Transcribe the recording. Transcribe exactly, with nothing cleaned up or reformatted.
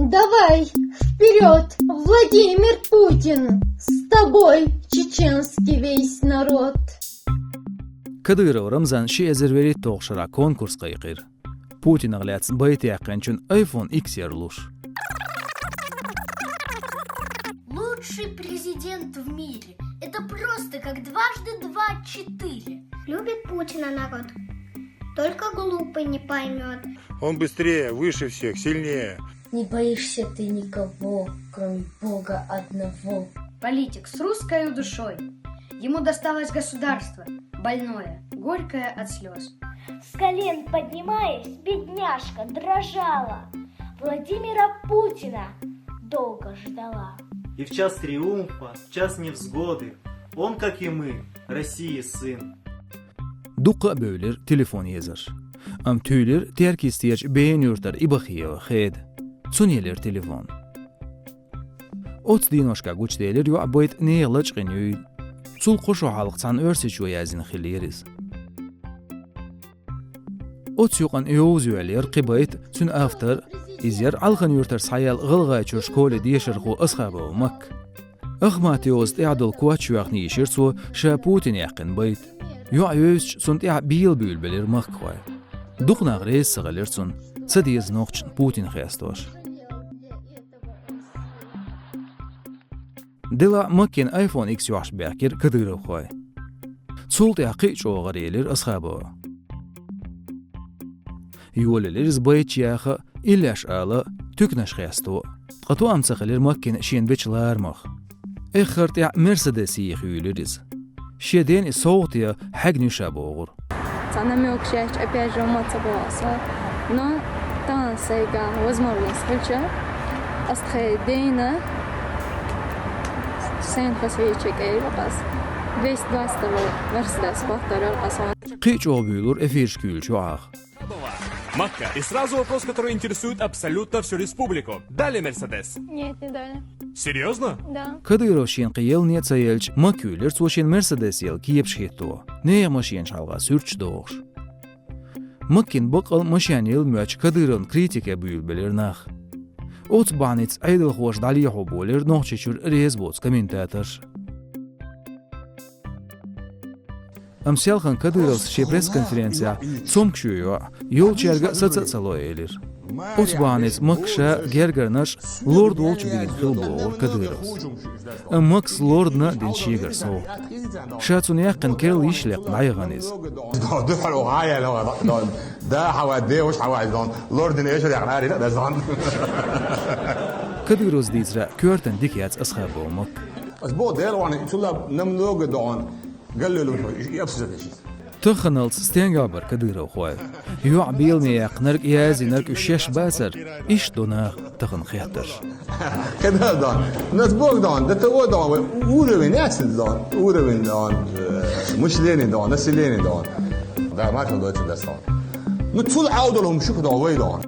Давай, вперёд, Владимир Путин! С тобой чеченский весь народ! Кадыров Рамзан ши эзар вуьрхӀитталгӀа шера конкурс кхайкхира. Путинах лаьцна байт яьккхинчун iPhone X ярлуш. Лучший президент в мире. Это просто как дважды два четыре. Любит Путина народ. Только глупый не поймёт. Он быстрее, выше всех, сильнее. Не боишься ты никого, кроме Бога одного. Политик с русской душой. Ему досталось государство, больное, горькое от слез. С колен поднимаясь, бедняжка дрожала. Владимира Путина долго ждала. И в час триумфа, в час невзгоды, он, как и мы, России сын. Дукха а бевлира телефон езарш. Амма туьйлира Теркйистечу Бен-Юьртара Ибахиева Хеда. Цунна елира телефон. Оцу деношкахь гучуделира йоӀан байт нехан лачкъийна юйла. Цул кхо шо хьалха цхьана оьрсичо яздина хиллера иза. Оцу юкъана йовза йоьллера кхин байт, цуьнан автор, иза яра Ӏалхан-Юьртара схьаяьлла ГӀалгӀайчуьра школе дешархо Асхабова Макка. Ахматовс тӀехь долу коч йоьхна йийшира цо ша Путин яьккхина байт. ЙоӀ йовзича, цунна тӀехь бела буьйлабелира махкахой. Дукха нах реза ца хилира цунна, ца деза нохчашна Путин хестош. Делахь Маккина iPhone X йохьуш баьхкира кадыровхой. Цул тӀаьхьа кхин а чӀогӀа гӀар елира Асхабова. Йолаелира иза байт яха а, иллеш ала а, туьканаш хесто а. Ткъа тоам ца хилира Маккина шена бечу ларамах. Эххар тӀехь Мерседес йийха юьйлира иза. Шен дена и совгӀат ян хьегна ю ша бохура. Цхьа намёк шаьш опять же ма ца боху аса. Но тахана сайга возможность хилча, ас тхайн дена сайн хасвече кӀайра ас. Двести двадцать Мерседес бахтарар аса. Кхин а чӀогӀа буьйлура эфирашка юьйлучу йоӀах. Макка. И сразу вопрос, который интересует абсолютно всю республику. Дали Мерседес? Нет, не дали. Серьёзно? Да. Кадыров шена кхин еллане а ца елча, Макка юьйлира цо шена Мерседес елла кепаш хӀитто, нехан машенаш хьалха суьрташ дохуш. Маккина баккъал машен елла моьттуш Кадыровна критике буьйлабелира нах. Оцу бахьаница Ӏедалхоша дӀалехьо болийра Нохчийчуьра реза боцу комментаторш. Амма селхана Кадыровс шен пресс-конференцехь цомгуш ю йоӀ, йолчаьрга а саца а ца ло элира. Оцу бахьаница Макка ша гергарнаш лорд волчу бийна хилла бохура Кадыровс. Амма Маккас лордана а дина шегара совгӀат. Ша цунна яьккхина керла йиш лекха дӀаяхана иза. Дуьхьал ваха хьан яьлла ван, да, хьан ван, девушка хьан ван, лордана эшар яхна арина, да, зон. Кадыровс дийцарехь, коьртана дика яц Асхабова Макка. Ас боху, Делан ван, цул а намного дон. Галлуьйлуш ву, и обсуждать деш иза. Таханалц стенгахь бара кадыровхой. ЙоӀ беламе яьккхинарг, яздинарг уьш шаьш бацара, иштта до наха тахана хеттарш. Кадыр дон, нас Бог дон, да того дон, вай уровень яц дон, уровень дон, э, мышление дон, население дон. Да, маршал дойца дас дон. Ну, цул Ӏовдал хӀума шух дон, вай дон.